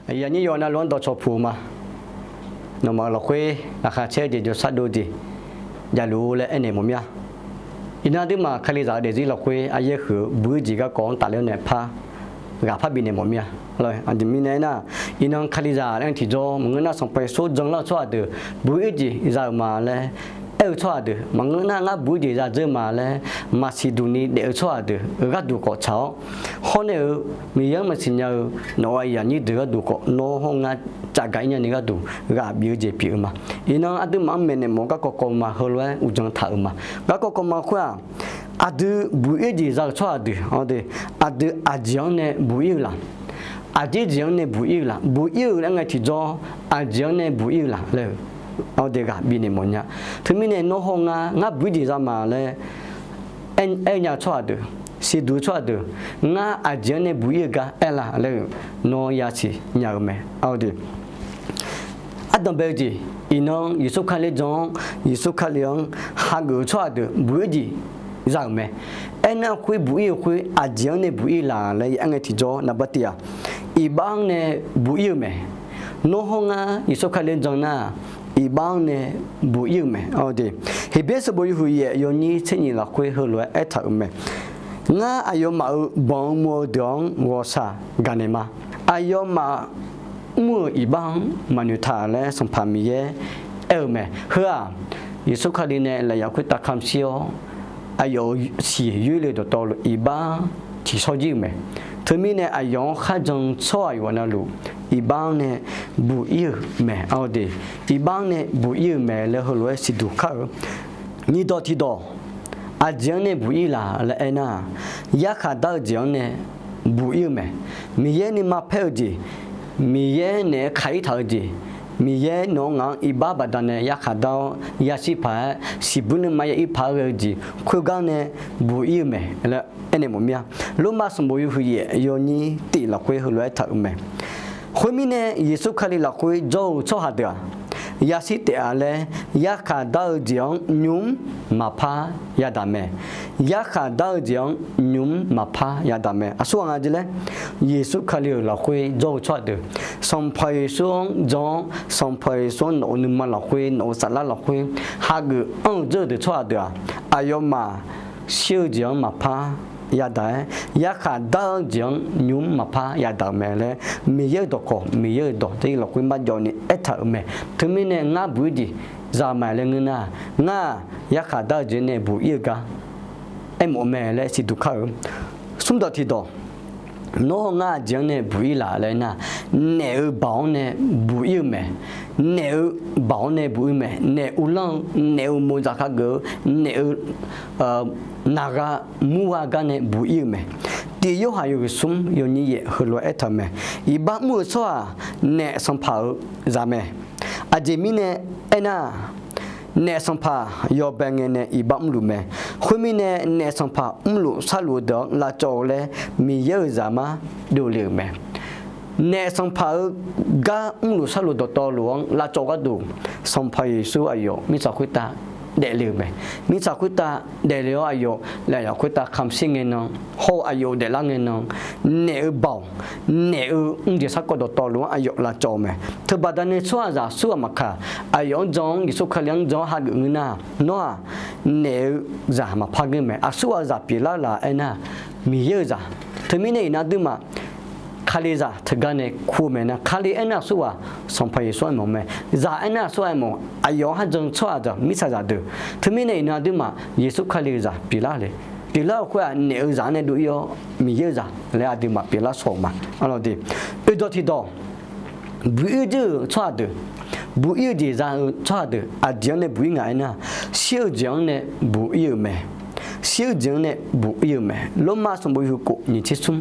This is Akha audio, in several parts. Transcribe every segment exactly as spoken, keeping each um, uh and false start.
Aqyuif aqnyir yawqha navluf-anr dawqcawq puq-euq ma. Nawmaf-euq lafkhoer laqkhaq caer-eu jeq jawrshar dov-eu jeq javluf-ur laer aernaeq mawf mir-a. Iqnan aqduimaf kalizaq-eu daefzir lafkhoer aryaer huiq-eu buq-ir jeq garkawv-anr tafler-awr nae par ghaq par bifnaeq mawf mir-a. Aqjeq mirnae aernar, iqnan kalizaq laer tiqjawr maqngeur nar, Sanqpaq Yeqsur janlar-eu tsawrhaq deuq buq-ir jeq za-euq ma laer aer-eu tsawrhaq deuq maqngeur nar, ngar buq-ir jeq za dzeur ma laer maqsiq duq ni daef-eu tsawrhaq deuq gharduq khawf tsaq-awr, hawr nae-euq Miqyaer-anr maqsiq nya-eu nawq-euq aqyuif aqnyir deuq gharduq khawf nawr hawr ngar cafgaq-ir nyani gharduq ghaq bif-eu jeq pyeuf-eu ma. Iqnan aqduimaf-anr maeqnaeq mawf-eu garkawv kawv ma heulof-aer uqdzan taq-euq ma. Garkawv kawv ma khoer-aq, aqdui buq-ir jeq za-euq tsawrhaq deuq, aqdui aqjeq-anr nae buq-ir-eu laq? Aqjeq jeq-anr nae buq-ir-eu laq? Buq-ir-eu laer ngae tiqjawr aqjeq-anr nae buq-ir-eu laq laer-eu, aqdui ghaq bifnaeq mawf nya. Teumirnae nawr hawr ngar, ngar buq-ir jeq za ma laer aer-eu nya-eu tsawrhaq deuq, siqduq tsawrhaq deuq, ngar aqjeq-anr nae buq-ir-eu gar aer la laer-eu nawr yasiq nya-eu mae. Ardanqbae-eu jeq, iqnan Yeqsur Kali jan-awr, Yeqsur Kali-anr hageuf-eu tsawrhaq deuq buq-ir jeq za-euq mae. Aernar khoer buq-ir-eu khoer aqjeq-anr nae buq-ir laq laer aer ngae tiqjawr naqbar tiv-aq, iqbax-anr nae buq-ir-eu mae. Nawr hawr ngar Yeqsur Kali-anr jan nar, iqbax-anr nae buq-ir-euq mae. Heqbyaer sanqbof yawhuiq yaef yawnyir tser nyiq lafkhoer heulof-aer aertaq-euq mae. Ngar aqyawfmaf-euq banq-eu mr-eu deuq-anr ghawqshaq gaqnaeq ma. Aqyawfmaf mr-euq iqbax-anr maqnoeq taq laer Sanqpaq Miqyaer aer-eu mae. Heu-aq, Yeqsur Kali nae lafyaf khoertav kamq shir-awr, aqyawf-euq siq yoerle dawqtawvluf iqbax tiqshawr jir-euq mae. Teumirnae aqyawf-anr kharjan-eu tsawrhaq yawqghaq navluf iqbax-anr nae buq-ir-euq mae. Iqbax-anr nae buq-ir-euq mae laer heulof-aer siqduq kar-eu. Nyiqdawq tiqdawq, aqjeq-anr nae buq-ir laq laer aernar, yarkhaq dar-eu jeq-anr nae buq-ir-eu mae. Miqyaer nuima paer-eu jeq, Miqyaer naeq-aer kaq-ir taq-eu jeq, Miqyaer nawq-anr ngaq-anr iqbax baqdanae yarkhaq dar-awr yashir paq-aer siqbuir nuima ya-ir paq-aer ghae-eu jeq khoergar nae buq-ir-eu mae laer aernaeq mawf mir-a. Lormav sanqbof yawhuiq yaef yawnyir tif lafkhoer heulof-aer aertaq-euq mae. Khoermirnae, Yeqsur Kali lafkhoer jawr-eu tsawrhaq deuq-aq, yashir taef-a laer yarkhaq dar-eu jeq-anr nymq-mr maqpar yadaq mae. Yarkhaq dar-eu jeq-anr nymq-mr maqpar yadaq mae. Aqsurghaq nga jeq laer, Yeqsur Kali-euq lafkhoer jawr-eu tsawrhaq deuq, Sanqpaq Yeqsur-anr jan-awr, Sanqpaq Yeqsur-anr nawq-euq nuima lafkhoer, nawq-euq saflar lafkhoer hageuf anr-eu dzeur-eu deuq tsawrhaq deuq-aq, aqyawfmaf shir-eu jeq-anr maqpar yadaq-aer, yarkhaq dar-eu jeq-anr nymq-mr maqpar yadaq-euq mae laer, Miqyaer-euq dawqkawq, Miqyaer-euq dawq terir lafkhoer marjawv ni aertaq-euq mae. Teumirnae ngar buq-ir jeq za ma laer ngeur nar, ngar-aq yarkhaq dar-eu jeq nae buq-ir-eu gar aermawf-eu mae laer siqduq kar-eu. Smrdawq tiqdawq, nawr hawr ngar aqjeq-anr nae buq-ir laq laer nar, naef-euq baoq-anr nae buq-ir-eu mae. Naef-euq baoq-anr nae buq-ir mae. Naef uvlanr-eu, naef-euq moqdzaq khageuf-eu, naef-euq naqgha murgha gar nae buq-ir-eu mae. Tif Yorhaq yawhuiq smr yawnyir yaef heulof-aer aertaq-euq mae. Iqbax mr-eu tsawrhaq naef sanqpaq-euq zaq mae. Aqjeq mirnae aernar, naef sanqpaq yawbae ngae nae iqbax mrluf mae. Khoermirnae, naef sanqpaq mrluf sharluf-eu deuq-anr lavcawv-eu laer Miqyaer-euq zaqmar dovle-euq mae. Naef sanqpaq-eu gar mrluf sharluf dawqtawvluf-anr lavcawv gharduq, Sanqpaq Yeqsur aqyawf mirtsaq khoertav daefle-euq mae. Mirtsaq khoertav daefle-awr aqyawf lafyaf khoertav kamq shir ngae nan, hawr-eu aqyawf daeflar ngae nan, naef-euq baoq, naef-euq mrjeq sarkawv dawqtawvluf-anr aqyawf lavcawv-eu mae. Teubaqda nae tsawrhaqzaq aqsurghaq maqkaq, aqyawf-anr jan-anr, Yeqsur Kali-anr jan-anr hageuf ngeur nar, nawr-aq naef-eu zaq maqpar geur mae. Aqsurghaq zaq pyeuflar laf aernar, Miqyaer-euq zaq. Teumirnae iqnan aqduimaf Kalizaq teugar nae kur-eu mae nar, Kali aernar aqsurghaq Sanqpaq Yeqsur aermawf mae. Zaq aernar aqsurghaq aermawf, aqyawf-anr kharjan-eu tsawrhaqzaq mirtsaqzaq deuq. Teumirnae iqnan aqduimaf Yeqsur Kali-euq zaq pyeuflar le. Pyeuflar-eu khoer-aq naef-eu zaq-anr nae dov-ir-awr Miqyaer-euq zaq laer aqduimaf pyeuflar shawr-euq ma. Oedawq tiqdawq, buq-ir dzeur-euq tsawrhaq deuq, buq-ir-eu jeq za-eu tsawrhaq deuq aqjeq-anr nae buq-ir nga aernar, shir-eu jeq-anr nae buq-ir-euq mae. Shir-eu jeq-anr nae buq-ir-euq mae. Lormav sanqbof yawhuiq kof nyiq tser smr.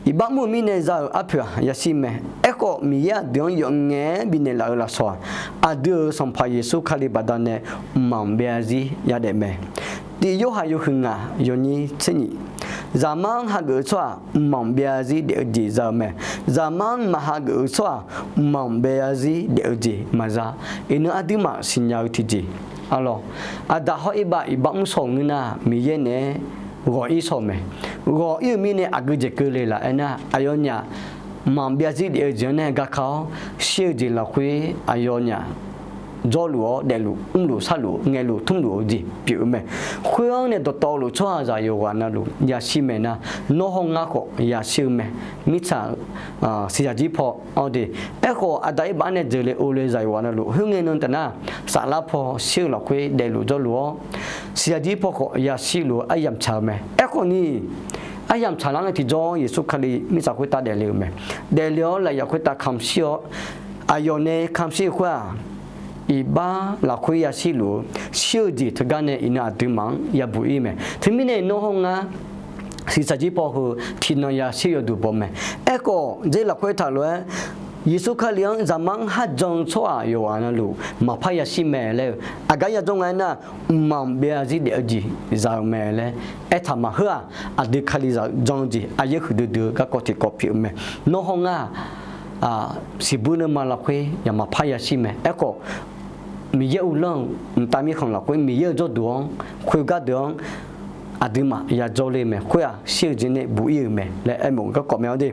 Iqbax mr-eu mirnae za-euq arpoeq-aq yashir mae. Aerkhawf, Miqyaer aqdui-anr yawf ngaef-aer bifnaeq laf-euq lafsawq-aq, aqdui-euq Sanqpaq Yeqsur Kali baqdanae mqmaq maqbyav zarzir yadaef mae. Tif Yorhaq yawhuiq ngaq yawnyir tser nyiq. Zaqmar-anr hageuf-eu tsawrhaq mqmaq maqbyav zarzir daef-eu jeq za-eu mae. Zaqmar-anr maq hageuf-eu tsawrhaq mqmaq maqbyav zarzir daef-eu jeq maqza. Iqnan aqduimaf siqnya-eu tiqjeq, arlawr, aqdaq hawr irbav iqbax mr shaw-euq ngeur nar, Miqyaer naeq-aer ghawq-ir shaw-eu mae. Ghawq-ir-eu mirnae aqgeu jeq keuvle laf aernar, aqyawfnyaf mqmaq byav zir daef-eu jeq-anr nae garka-awr, shir-eu jeq lafkhoer aqyawfnyaf jawrluf-awr, daefluf mrluf sharluf ngaeqluf tmrluf-eu jeq pyeuf-eu mae. Khoer-anr nae dawqtawvluf tsawrhaqzaq yawqghaq navluf yashir mae nar, nawr hawr ngar khawf yashir-eu mae. Mirtsaq-euq siqyaq jir paw-awr de. Aerkhawf, aqda ir baf-anr nae jeuqle ovle zaq yawqghaq navluf khoerngae nan taf nar, saflar paw shir-eu lafkhoer daefluf jawrluf-awr, siqyaq jir paw khawf yashir luf-eu aryamq tsaq-eu mae. Aerkhawf ni, aryamq tsaqlar ngae tiqjawr Yeqsur Kali mirtsaq khoertav daefle-eu mae. Daefle-awr lafyaq khoertav kamq shir-awr, aqyawf nae kamq shir-eu khoer-aq, iqbax lafkhoer yashir luf-eu, shir-eu jeq teugar nae iqnan aqduimaf-anr yabuq ir mae. Teumirnae nawr hawr ngar siqsaq jir paw heu tiqnan yashir yawduq baw mae. Aerkhawf, dzer lafkhoer taq lof-aer, Yeqsur Kali-anr zaqmar-anr kharjan-eu tsawrhaq yawqghaq navluf maqpar yashir mae laer-eu, aqgar yajawr nga aernar, mqmaq byav zir daef-eu jeq za-eu mae laer aertaq maqheur-aq, aqdui Kalizaq-eu jan-eu jeq aqyaer huiqdui dui-eu garkawv tiqkawv pyeuf-eu mae. Nawr hawr ngar-aq, siqbuir lanma lafkhoer yamaqpar yashir mae. Aerkhawf, Miqyaer uvlanr-euq mqtav mirkhanq lafkhoer Miqyaer-euq jawrduq-anr khoergar deuq-anr aqduimaf yajawr le mae. Khoer-aq, shir-eu jeq nae buq ir-euq mae laer aermawf-eu garkawv mae-awr de.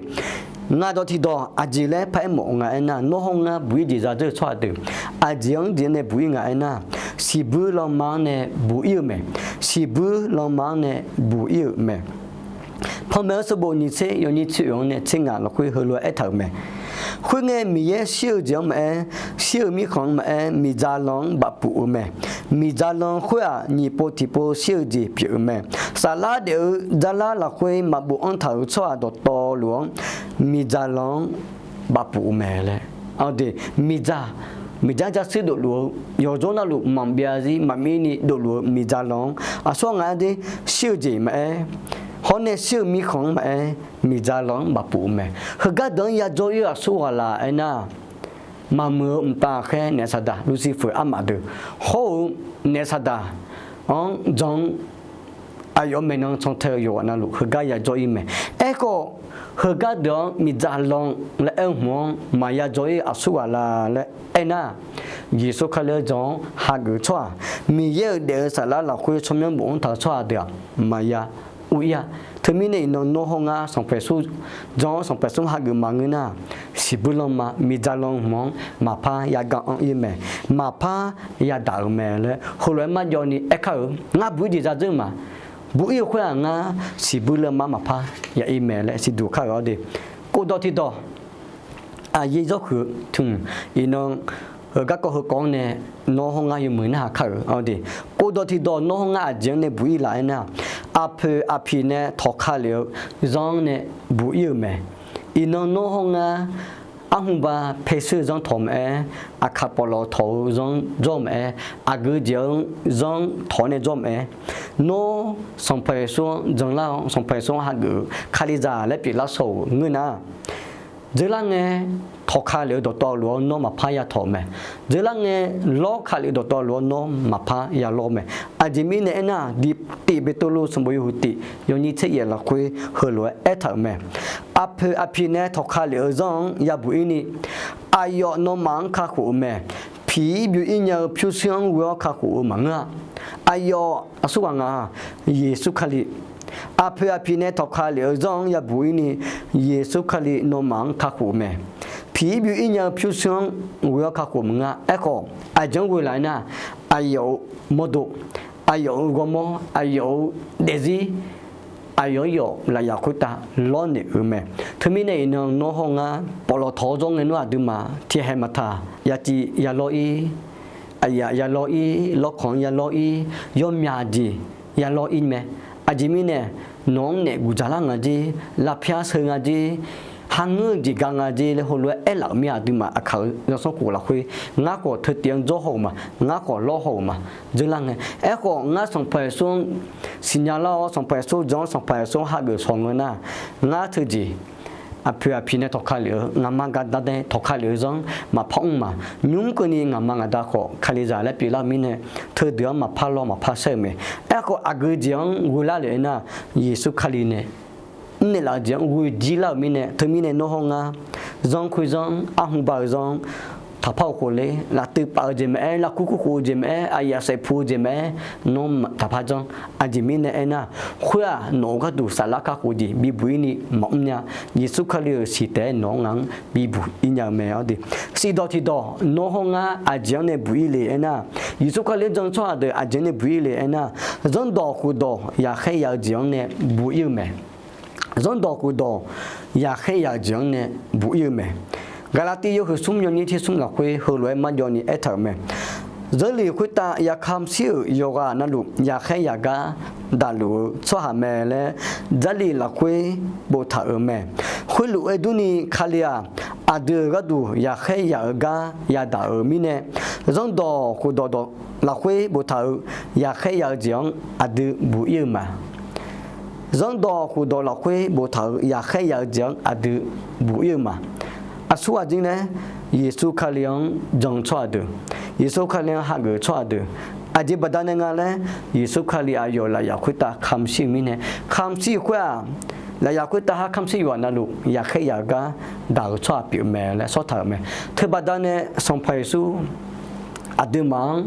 Ngaq dawq tiqdawq aqjeq laer paraer mawf nga aernar, nawr hawr ngar buq ir jeq zadzeur-eu tsawrhaq deuq, aqjeq-anr jeq nae buq ir nga aernar, siqbuir lanma-anr nae buq ir-euq mae. Siqbuir lanma-anr nae buq ir-euq mae. Panmaeq-eu sanqbof nyiq tser yawnyir tser oeq-anr nae tser ngaq lafkhoer heulof-aer aertaq-euq mae. Khoerngae, Miqyaer shir-eu jeq-anr maqaer, shir-eu mirkhanq-anr maqaer, miqdzaq lan-anr bafpuf-eu mae. Miqdzaq lan khoer-aq, nyiq pov tiqpov shir-eu jeq pyeuf-eu mae. Saflar daef-eu dzarlar lafkhoer maqbof anr taq-euq tsawrhaq dawqtawvluf-anr, miqdzaq lan-anr bafpuf-eu mae laer. Aqdui, miqdzaq, miqdzaq jarshuir dofluf-eu, yawqjawr navluf maqbyav zir maqmir ni dofluf-eu miqdzaq lan-anr aqsur ngaq-anr de, shir-eu jeq maqaer, hawr nae shir-eu mirkhanq-anr maqaer, miqdzaq lan-anr bafpuf-eu mae. Heugar deuq-anr yajawr ir-eu aqsur ghaq la aernar, maqmuiq-eu mqtav khaer naef saqdaq Lucifer armaf deuq hawr-eu naef saqdaq-anr jan-anr aqyawf maeqnan cantae-eu yawqghaq navluf heugar yajawr ir mae. Aerkhawf, heugar deuq-anr miqdzaq lan laer aer-eu hmq-anr maqya jawr ir-eu aqsur ghaq la laer aernar, Yeqsur Kali-anr jan-anr hageuf-eu tsawrhaq, Miqyaer-euq daef-eu saflar lafkhoer tsawrmyanr bofanr taq-eu tsawrhaq deuq-aq maqya ur ir-a. Teumirnae iqnan nawr hawr ngar Sanqpaq Yeqsur jan-anr Sanqpaq Yeqsur hageuf maqngeur nar, siqbuir lanma miqdzaq lan hmq-anr maqpar yaga anr ir mae, maqpar yadaq-euq mae laer heulof-aer marjawv ni aerkar-euq. Ngar buq ir jeq zadzeur ma, buq ir-eu khoer-aq ngar siqbuir lanma maqpar ya ir mae laer siqduq kar-euq-awr de. Khofdawq tiqdawq, aqyuif zawrhuiq tmq, iqnan-eu garkawv heukawv-anr nae nawr hawr ngar yawmuiq narhaq kar-euq-awr de. Khofdawq tiqdawq nawr hawr ngar aqjeq-anr nae buq ir laf aernar, aqpoeq aqpiq nae tawqka lef-eu zanr-anr nae buq ir-euq mae. Iqnan nawr hawr ngar arhmqba paershuir-eu zanr tawq maqaer, aqkaq pawflawq tawq-eu zanr jawr maqaer, aqgeu jeq-anr zanr tawq-awr nae jawr maqaer, nawr Sanqpaq Yeqsur-anr janlar-awr Sanqpaq Yeqsur-anr hageuf-eu Kalizaq laer pyeuflar shaw-euq ngeur nar, dzeurlar ngae tawqka lef-eu dawqtawvluf-anr nawr maqpar ya tawq-eu mae. Dzeurlar ngae lawrka lef-eu dawqtawvluf-anr nawr maqpar ya lawr mae. Aqjeq mirnae aernar, diqtiv Beqtuvluv sanqbof yawhuiq tiv yawnyir tser yaef lafkhoer heulof-aer aertaq-euq mae. Aqpoeq aqpiq nae tawqka lef-eu zanr-anr yabuq ir ni, aqyawf nawmaf-anr kakhof-eu mae. Piq-ir byoe-ir nya-eu pyurshuir-anr ghoe-awr kakhof-eu maqngeur-a. Aqyawf aqsurghaq ngaq-a, Yeqsur Kali. Aqpoeq aqpiq nae tawqka lef-eu zanr-anr yabuq ir ni, Yeqsur Kali nawmaf-anr kakhof-eu mae. Piq-ir byoe-ir nya-eu pyurshuir-anr ghoe-awr kakhof maqngeur-a. Aerkhawf, aqjeq-anr ghoe laf-aer nar, aqyawf-euq mawrdo, aqyawf-euq ghawrmawr, aqyawf-euq daefzir, aqyawf-anr yawf lafyaq khoertav lawrnaeq-euq mae. Teumirnae iqnan nawr hawr ngar pawflawq tawq-awr zawr ngae nar aqduimaf tiqhaeq maqtaq, yaciv ya lawr ir, aqyaf ya lawr ir, lawrkanq ya lawr ir, yawmyaq jeq ya lawr ir mae. Aqjeq mirnae, nawq-anr naef guqdzaq lar nga jer, lavpyar sheu nga jer, kharngeur-eu jeq ga nga jer laer heulof-aer aerlaf-euq mir-a. Aqduimaf aqkaq-euq zanrsanrkhof lafkhoer, ngar khawf teutiv-anr dzawr haw-euq ma, ngar khawf lawr haw-euq ma, dzeurlar ngae. Aerkhawf, ngar Sanqpaq Yeqsur-anr siqnya lar-awr, Sanqpaq Yeqsur jan-awr, Sanqpaq Yeqsur hageuf shawq ngeur nar, ngar teujeq aqpoeq aqpiq nae tawqka lef-eu, ngaqma gaqda nae tawqka lef-eu zanr-anr maqpar mr ma. Nymr keuvni ngaqma ngaqda khawf Kalizaq laer pyeuflar-eu mirnae, teudeuq-anr maqpar lawr maqpar saer-eu mae. Aerkhawf, aqgeu jeq-anr ghoe lar lef-aer nar, Yeqsur Kali nae mrnaeq laf-eu jeq-anr ghoe jir lar-euq mirnae, teumirnae nawr hawr ngar zanr khoer zanr, arhmqba-eu zanr, taqpar-eu khof ler, laftuiv paf-eu jeq maqaer, lavkur kur khof-eu jeq maqaer, aqyaf saef pu-eu jeq maqaer, nawr taqpar janr. Aqjeq mirnae aernar, khoer-aq nawq-eu gharduq saflar kakhof jeq bibuq-ir ni maqmr nya. Yeqsur Kali-euq siq taef-aer nawq-anr ngaq-anr bibuq-ir nya-eu mae. Awr de, siqdawq tiqdawq nawr hawr ngar aqjeq-anr nae buq-ir le aernar, Yeqsur Kali-anr jan-eu tsawrhaq deuq aqjeq-anr nae buq-ir le aernar, zanrdawq khofdawq yaqkhaer yaf-eu jeq-anr nae buq-ir-eu mae. Zanrdawq khofdawq yaqkhaer yaf-eu jeq-anr nae buq-ir-eu mae. Gaqlaqtiv yawhuiq smr yawnyir ter smr lafkhoer heulof-aer marjawv ni aertaq-euq mae. Zanrlif khoertav yakamr shir-euq yawqghaq navluf yaqkhaer yaf gar daqluf-eu tsawrhaq mae laer, Zanrlif lafkhoer boftaq-euq mae. Khoerlof-aer durni Kali-aq, aqdui-euq gharduq yaqkhaer yaf-eu gar yadaq-euq mirnae, zanrdawq khofdawq dawq lafkhoer boftaq-euq yaqkhaer yaf-eu jeq-anr aqdui buq-ir-eu ma. Zanrdawq khofdawq lafkhoer boftaq-euq yaqkhaer yaf-eu jeq-anr aqdui buq-ir-eu ma. Aqsur ghaq jir laer, Yeqsur Kali-anr jan-eu tsawrhaq deuq, Yeqsur Kali-anr hageuf-eu tsawrhaq deuq, aqjeq baqdanae nga laer, Yeqsur Kali aqyawf lafyaf khoertav kamq shir-eu mirnae, kamq shir-eu khoer-aq, lafyaf khoertav har kamq shir yawqghaq navluf yaqkhaer yaf-eu gar daq-euq tsawrhaq pyeuf mae laer sawrtaq-euq mae. Teubaqdanae Sanqpaq Yeqsur aqduimaf-anr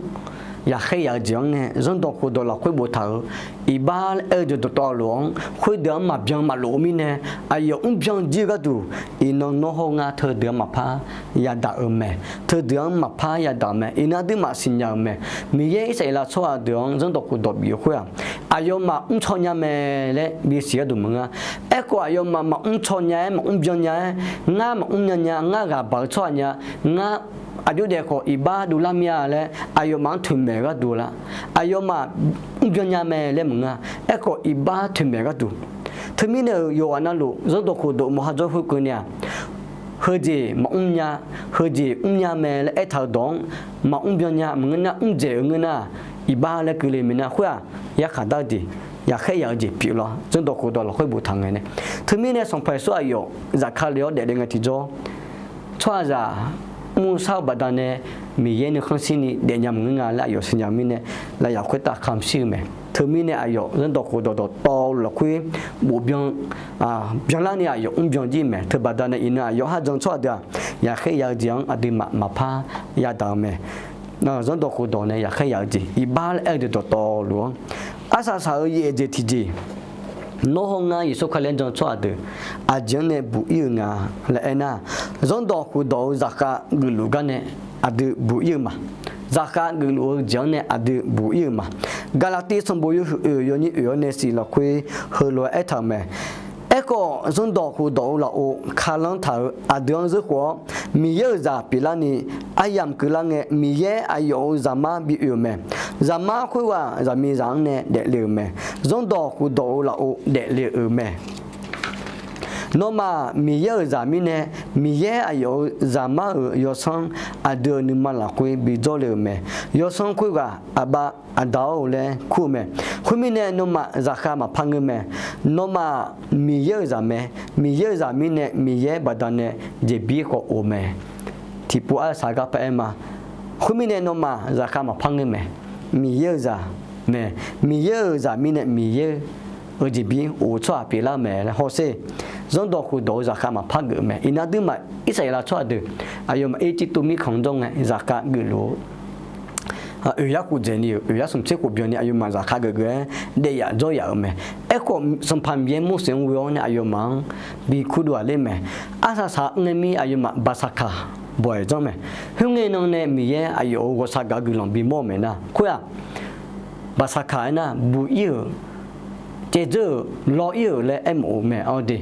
yaqkhaer yaf-eu jeq-anr nae zanrdawq khofdawq lafkhoer boftaq-euq iqbax laer aer-eu jeq dawqtawvluf-anr khoerdeuq-anr maqbyan maqlof-eu mirnae, aqyawf mrbyan jir-eu gharduq, iqnan nawr hawr ngar teudeuq-anr maqpar yadaq-euq mae. Teudeuq-anr maqpar yadaq-euq mae. Iqnan aqduimaf siqnya-euq mae. Miqyaer Irsaqleqlav tsawrhaq deuq-anr zanrdawq khofdawq bif-eu khoer-aq, aqyawfmaf mrcaw nya mae laer bisiq gharduq maqngeur-a. Aerkhawf aqyawfmaf maqmr caw nya-aer maqmr byan nya-aer, ngar maqmr nya nya, ngar ghaq baq-eu tsawrhaq nya, ngar aqjox daef khawf iqbax dovlar mir-a laer aqyawfmaf-anr toeqmaeq gharduq lar. Aqyawfmaf mrbyan nya mae laer maqngeur-a. Aerkhawf iqbax toeqmaeq gharduq. Teumirnae-euq yawqghaq navluf zanrdawq khofdawq mawqha jawr khoerkeuvni-aq, heujeq maqmr nya, heujeq mrnya mae laer aertaq-eu dawq-anr maqmr byan nya maqngeur nar, mrdzaeq-eu ngeur nar, iqbax laer keuvle minav khoer-aq, yarkhaq dar-eu jeq, yaqkhaer yaf-eu jeq pyeuflar. Zanrdawq khofdawq lafkhoer boftaq ngae nae, teumirnae Sanqpaq Yeqsur aqyawf zafkale-awr daefle ngae tiqjawr, tsawrhaqzaq mr-eu shar-eu baqdanae Miqyaer nuikhanr shirni daefnya maqngeur nga laer aqyawf siqnya-eu mirnae, lafyaf khoertav kamq shir-eu mae. Teumirnae aqyawf zanrdawq khofdawq dawqtawvluf lafkhoer bofbyan byanlarni aqyawf mrbyan jir mae. Teubaqdanae iqnan aqyawf har jan-eu tsawrhaq deuq-aq, yaqkhaer yaf-eu jeq-anr aqduimaf maqpar yadaq-eu mae. Zanrdawq khofdawq nae yaqkhaer yaf-eu jeq iqbax laer aer-eu jeq dawqtawvluf-anr, arsaq saq-euq yaeq jeq tiqjeq, nawr hawr ngar Yeqsur Kali-anr jan-eu tsawrhaq deuq aqjeq-anr nae buq-ir-euq nga laer aernar, zanrdawq khofdawq-euq zaqkhav geufluf gar nae aqdui buq-ir-eu ma. Zaqkhav geufluf-eu jeq-anr nae aqdui buq-ir-eu ma. Gaqlaqtiv sanqbof yawhuiq oeq yawnyir oeq-awr nae siq lafkhoer heulof-aer aertaq-euq mae. Aerkhawf zanrdawq khofdawq-eu lafov kalanr taq-euq aqdui-anr zeur khof-awr, Miqyaer-euq zaq pyeuflarni aryamq keuvlar ngae, Miqyaer aqyawf-euq Zaqmar bi oe-euq mae. Zaqmar khoerghaq zaqmiqzaq-anr nae daefle-euq mae. Zanrdawq khofdawq-eu lafov daefle-euq mae. Nawmaf Miqyaer-euq zaq mirnae, Miqyaer aqyawf-euq Zaqmar-euq yawsanr aqdui-euq nuima lafkhoer bi jawrle-euq mae. Yawsanr khoerghaq Aqbav, Aqda-or laer kur-eu mae. Khoermirnae nawmaf zaqkhav maqpar ngeur mae. Nawmaf Miqyaer-euq zaq mae. Miqyaer-euq zaq mirnae Miqyaer baqdanae jeqbir khawf of mae. Tiqpov arsaq gar paraer ma. Khoermirnae nawmaf zaqkhav maqpar ngeur mae. Miqyaer-euq zaq mae. Miqyaer-euq zaq mirnae Miqyaer-euq jeqbir of-eu tsawrhaq pyeuflar mae laer hawsher. Zanrdawq khofdawq-eu zaqkhav maqpar geuf mae. Iqnan aqduimaf Irsaqleqlav tsawrhaq deuq aqyawfmaf Erjirtuv mirkhanq-anr jawr ngae zaqkhav geufluf-eu oeq yar khof dzaeqni-euq oeq yar smq tser khof byanni aqyawfmaf zaqkhav geufgeuf-aer daef yaf jawr yaf-euq mae. Aerkhawf Sanqpaq Miqyaer Morseq-anr ghoe-awr nae aqyawfmaf-anr bi kurdov-aq ler mae. Arsaq saq-anr nae mir aqyawfmaf baqsaqkaq bawq-aeq janr mae. Khoerngae nan nae Miqyaer aqyawf-euq ghawqshaq gaq-eu guiqlanq bimawr-eu mae nar khoer-aq, baqsaqkaq aernar buq-ir-euq, caevdzeur-euq, law-ir-euq laer aermawf-eu mae. Awr de,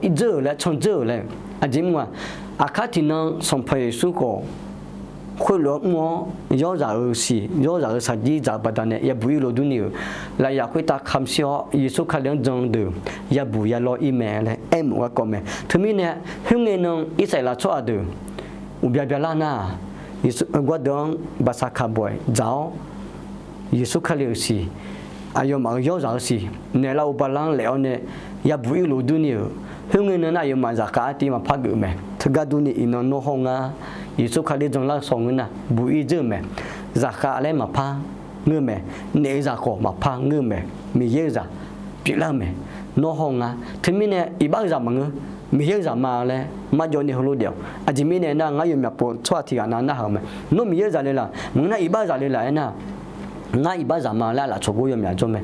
irdzeur-euq laer candzeur-euq laer-eu aqjeq mr-aq, aqkar tiqnan Sanqpaq Yeqsur khawf khoerlof-aer mr-awr yawrzaq-euq siq yawrzaq-euq saqjir dzaq-eu baqdanae yabuq-ir lof durni-euq lafyaf khoertav kamq shir-awr Yeqsur Kali-anr jan-eu deuq yabuq yalaw-ir mae laer aermawf garkawv mae. Teumirnae khoerngae nan Irsaqleqlav tsawrhaq deuq uqbya byalar nar-aq, Yeqsur gardeuv-anr baqsaqkaq bawq-aeq dzaq-awr Yeqsur Kali-euq siq, aqyawfmaf-euq yawrzaq-euq siq naeqlaf-eu bala-anr laef-awr nae yabuq-ir lof durni-euq khoerngae nan nar aqyawfmaf zaqkhav artiv maqpar geuf mae. Teugar durni iqnan nawr hawr ngar Yeqsur Kali janlar-eu shawr ngeur nar buq-ir dzeur-euq mae. Zaqkhav laer maqpar ngeur mae. Naef-eu zaq khawf maqpar ngeur-eu mae. Miqyaer-euq zaq pyeuflar-eu mae. Nawr hawr ngar teumirnae iqbax-eu zaq maqngeur, Miqyaer-euq zaq ma laer marjawv ni heulof daef-awq. Aqjeq mirnae aernar, ngar yawmyaq pov tsawrhaq tiq ghaq nav narhaq-eu mae. Nawr Miqyaer-euq zaq le laf, maqngeur nar iqbax-eu zaq le laf aernar, ngar iqbax zaq ma laer laftsawq gor yawmyaq jawr mae.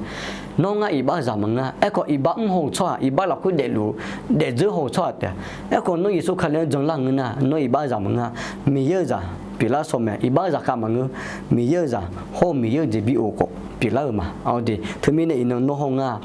Nawr ngar iqbax-eu zaq maqngeur-a. Aerkhawf iqbax mr haw-euq tsawrhaq, iqbax lafkhoer daefluf-eu, daefdzeur haw-euq tsawrhaq taef. Aerkhawf nawr Yeqsur Kali-anr jan lar ngeur nar, nawr iqbax-eu zaq maqngeur-a. Miqyaer-euq zaq pyeuflar shawr mae. Iqbax-eu zaq khav maqngeur. Miqyaer-euq zaq hawr-eu Miqyaer-euq jeq bi of khawf pyeuflar-euq ma. Awq de, teumirnae iqnan nawr hawr ngar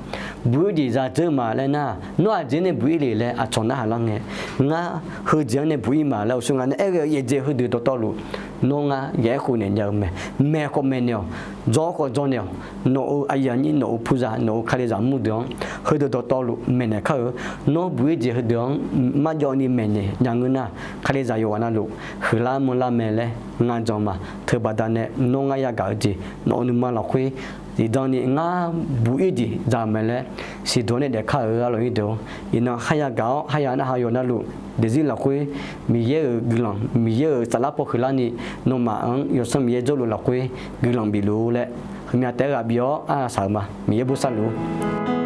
buq-ir jeq zadzeur ma laer nar, nawr aqjeq nae buq-ir le laer aqcawq narhaq lar ngae, ngar heujeq-anr nae buq-ir ma laer uqshoe ngaq nae aer ghae-eu yaeqjeq heudeuq dawqtawvluf, nawr ngar yaeq-aer khov naeq nya-eu mae. Maeq khawf maeqnaeq-awq, dzaw khawf dzawnaeq-awq. Nawq-euq aqyuif aqnyir, nawq-euq puqzaq, nawq-euq kalizaq mr deuq-anr heudeuq dawqtawvluf maeqnaeq kar-eu. Nawr buq-ir jeq heudeuq-anr marjawv ni maeqnaeq nya ngeur nar, kalizaq yawqghaq navluf huiqlar manrlar mae laer ngar jan ma. Teubaqda nae nawr ngar yagaq-eu jeq nawq-euq nuima lafkhoer zifdan ni ngar buq-ir jeq za-euq mae laer siqduq-anr nae daefkar-euq arlawq nyir deuq-or, iqnan khar yagaq-awr khar ya narhaq yawq navluf daefzir lafkhoer Miqyaer-euq guiqlanq, Miqyaer-euq saflar paw huiqlar ni nawmaf-anr Yawsanr Miqyaer jawrluf lafkhoer guiqlanq bifluf laer heumya taef-aer ghaq bif-awr arsaq-euq ma. Miqyaer bosav luf-ur.